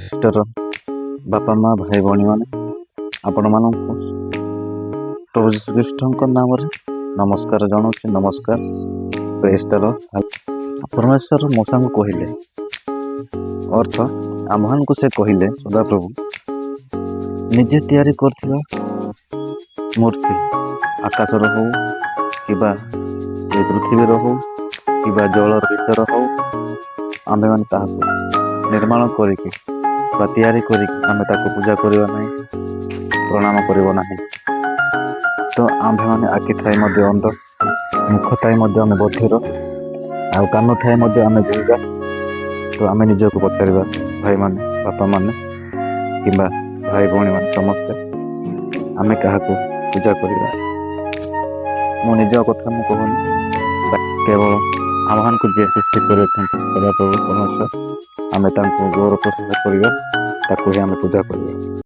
ଖ୍ରୀଷ୍ଟର ବାପା ମା, ଭାଇ ଭଉଣୀମାନେ, ଆପଣମାନଙ୍କୁ ପ୍ରଭୁ ଯୀଶୁ ଖ୍ରୀଷ୍ଟଙ୍କ ନାମରେ ନମସ୍କାର ଜଣାଉଛି। ନମସ୍କାର। ପ୍ରେଜ୍ ଦ। ପରମେଶ୍ୱର ମୋଶାଙ୍କୁ କହିଲେ, ଅର୍ଥ ଆମ୍ଭମାନଙ୍କୁ ସେ କହିଲେ, ସଦାପ୍ରଭୁ ନିଜେ ତିଆରି କରିଥିବା ମୂର୍ତ୍ତି, ଆକାଶର ହଉ କିମ୍ବା ଏ ପୃଥିବୀର ହଉ କିମ୍ବା ଜଳର ଭିତର ହଉ, ଆମ୍ଭେମାନେ ତାହାକୁ ନିର୍ମାଣ କରିକି ବା ତିଆରି କରିକି ଆମେ ତାକୁ ପୂଜା କରିବା ନାହିଁ, ପ୍ରଣାମ କରିବ ନାହିଁ। ତ ଆମ୍ଭେମାନେ ଆଖି ଥାଇ ମଧ୍ୟ ଅନ୍ଧ, ମୁଖ ଥାଇ ମଧ୍ୟ ଆମେ ବଧିର, ଆଉ କାନ ଥାଇ ମଧ୍ୟ ଆମେ ଗୁଙ୍ଗା। ତ ଆମେ ନିଜକୁ ପଚାରିବା, ଭାଇମାନେ, ବାପାମାନେ କିମ୍ବା ଭାଇ ଭଉଣୀମାନେ ସମସ୍ତେ, ଆମେ କାହାକୁ ପୂଜା କରିବା? ମୋ ନିଜ କଥା ମୁଁ କହୁନି, କେବଳ ଆମମାନଙ୍କୁ ଯିଏ ସୃଷ୍ଟି କରିଅଛନ୍ତି, ସଦାପ୍ରଭୁ ପରମେଶ୍ୱର, ଆମେ ତାଙ୍କୁ ଗୌରବ ପ୍ରଶଂସା କରିବା, ତାକୁ ହିଁ ଆମେ ପୂଜା କରିବା।